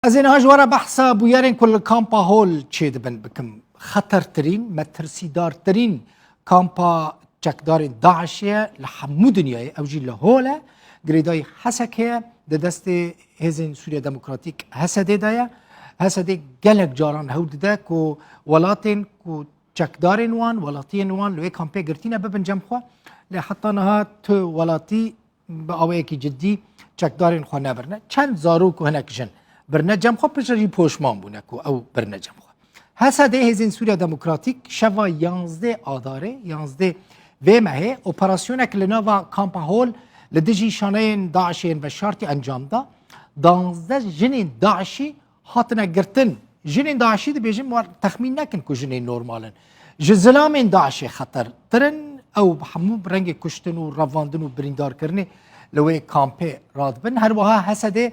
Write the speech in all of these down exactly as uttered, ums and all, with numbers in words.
Ez ê niha ji we re behsa bûyerên ku li kampa Hol çêdibin bikim. Xetertirîn, metirsîdartirîn kampa çekdarên DAIŞê ye li hemû dinyayê, ew jî li Hol e. Girêdayî Hesekê ye, di destê Hêzên Sûriya Demokratîk, H S D, de ye. H S D gelek caran hewl dide ku welatên ku çekdarên wan, welatiyên wan li wê kampê girtîne, bibin cem xwe. Lê heta niha tu welatî bi awayekî cidî çekdarên xwe nebirine. Çend zarok û hinek jin birine cem xwe, piştre jî poşman bûne ku ew birine cem xwe. H S D, Hêzên Sûriya Demokratîk, şeva yanzdeh Adarê, yanzdeh vê mehê, operasyonek li nava kampa Hol li dijî şaneyên DAIŞê yên veşartî encam da. Danzdeh jinên DAIŞî hatine girtin. Jinên DAIŞî, dibêjin, wan texmîn nekin ku jinên normal in. Ji zilamên DAIŞê xetertir in. Ew bi hemû rengê kuştin û revandin û birîndarkirinê li wê kampê radibin. Her wiha H S D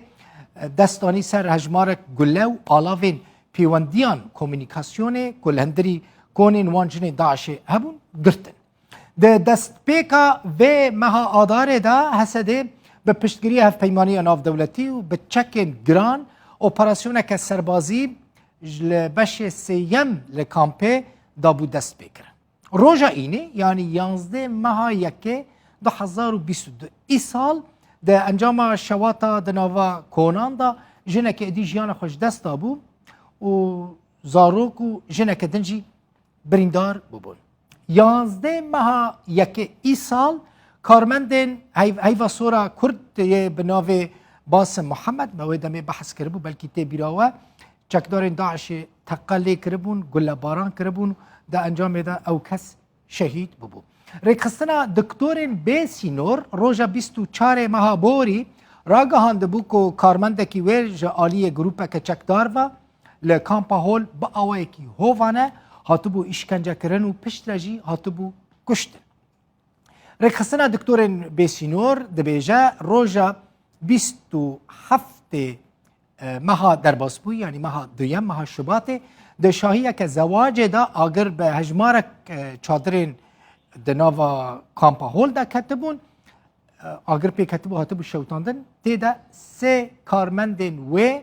dest danî ser hejmarek gule û alavên pêwendiyan komunîkasyonê ku li hundirî konên wan jinên DAIŞê hebûn, girtin. Di destpêka vê meha Adarê de H S D bi piştgiriya Hevpeymaniya Navdewletî û bi çekên giran operasyoneke serbazî ji, li beşê sêyem li kampê dabû dest pê kirin. Roja Înê, yanî yanzdeh meha yekê du hezar û bîst û du îsal, di encama şewata di nava konan de jineke êdî jiyana xwe ji dest dabû û zarok û jineke din jî birîndar bûbûn. Yanzdeh meha yekê îsal karmendên heyv-, heyva sora Kurd yê bi navê Basim Muhammed, me wê demê behs kiribû, belkî tê bîra we, çekdarên DAIŞê teqe lê kiribûn, gulebaran kiribûn, di encamê de ew kes şehîd bûbû. Rêkxistina Doktorên Bê Sînor roja bîst û çarê meha borî ragihandibû ku karmendekî wê ji aliyê grûpeke çekdar ve li kampa Hol bi awayekî hovane hatibû îşkencekirin û piştre jî hatibû kuştin. Rêkxistina Doktorên Bêsînor dibêje, roja bîst û heftê, e, meha derbasbûyî, yanî meha duyem, meha Şubatê, di şahiyeke zewacê de agir bi hejmarek, e, çadirên di nava kampa Hol de ketibûn. E, agir pê ketibû, hatibû şewitandin. Tê de sê karmendên wê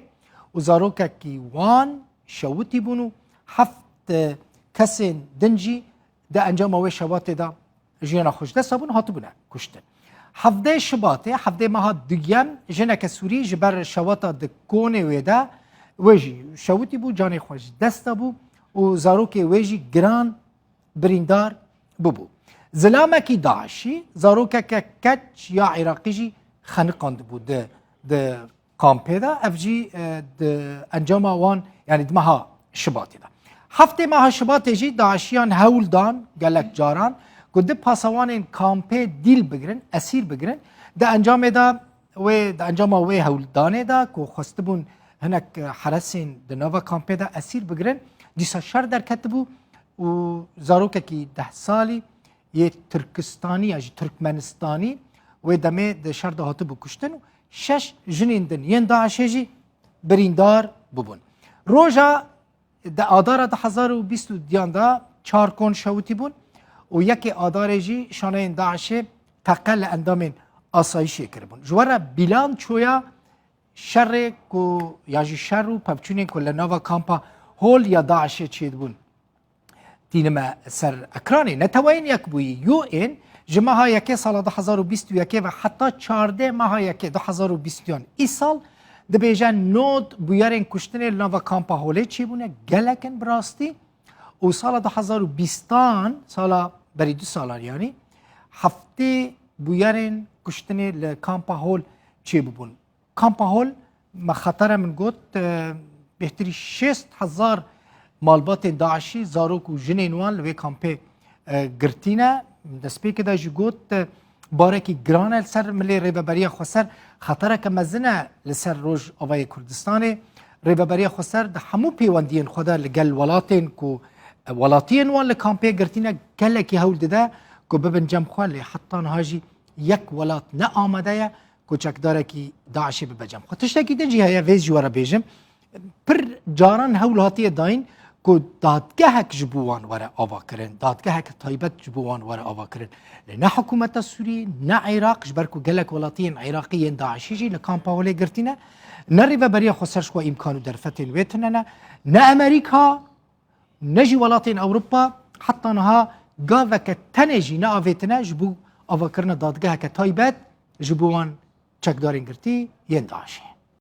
û zarokekî wan şewitî bûn û heft, e, kesên din jî di encama wê şevatê de jiyana xwe ji dest dabûn, hatibûne kuştin. Hevdeh Şibatê, hevdeh meha duyem, jineke Sûrî ji ber şewata di konê wê de, wê jî şewitî bû, canê xwe ji dest dabû û zarokê wê jî giran birîndar bûbû. Zilamekî DAIŞî zarokeke keç ya Iraqî jî xeniqandibû di, di kampê de, ev jî, e, di encama wan, yanî di meha Şibatê de. Heftê meha Şibatê jî DAIŞiyan hewl dan gelek caran ku du pasewanên kampê dîl bigirin, esîr bigirin. Di encamê de wê, di encama wê hewldanê de ku xwestibûn hinek, e, heresên di nava kampê de esîr bigirin, dîsa şer derketibû û zarokekî deh salî yê Tirkistanî ya jî Tirkmenistanî wê demê di şer de hatibû kuştin û şeş jinên din yên DAIŞê jî birîndar bûbûn. Roja di Adara du hezar û bîst û duyan de çar kon şewitî bûn û yekê Adarê jî şaneyên DAIŞê teqe li endamên asayîşê kiribûn. Ji we re bîlançoya şerê ku, ya jî şer û pevçûnên ku li nava kampa Hol ya DAIŞê çêdibûn, tînime ser ekranê. Neteweyên Yekbûyî, U N, ji meha yekê sala du hezar û bîst û yekê ve heta çardeh meha yekê du hezar û bîst û duyan îsal, dibêje nod bûyerên kuştinê li nava kampa Holê çêbûne, gelek in bi rastî. Û sala du hezar û bîstan, sala berî du salan yanî, heftê bûyerên kuştinê li kampa Hol çêbûbûn. Kampa Hol, me xetere min got, e, bêhtirî şêst hezar malbatên DAIŞî, zarok û jinên wan li wê kampê, e, girtî ne. Destpêkê de jî got, e, barekî giran e li ser milê Rêveberiya Xweser, xetereke mezin e li ser Rojavayê Kurdistanê. Rêveberiya Xweser di hemû pêwendiyên xwe de li gel welatên ku, e, welatiyên wan li kampê girtî ne, gelekî hewl dide ku bibin cem xwe, lê heta niha jî yek welat ne amade ye ku çekdarekî DAIŞê bibe cem xwe. Tiştekî din jî heye, vê jî we re bêjim. Pir caran hewl hatiye dayîn ku dadgehek ji bo wan were avakirin, dadgehek taybet ji bo wan were avakirin. Lê ne hikûmeta Sûrî, ne Iraq, ji ber ku gelek welatiyên Iraqî yên DAIŞî jî li kampa holê girtî ne, ne rêveberiya xweser ji xwe îmkan û derfetên wê tune ne, ne Amerîka, ne jî welatên Ewropa heta niha gaveke tenê jî neavêtine ji bo avakirina dadgeheke taybet ji bo wan çekdarên girtî yên DAIŞê.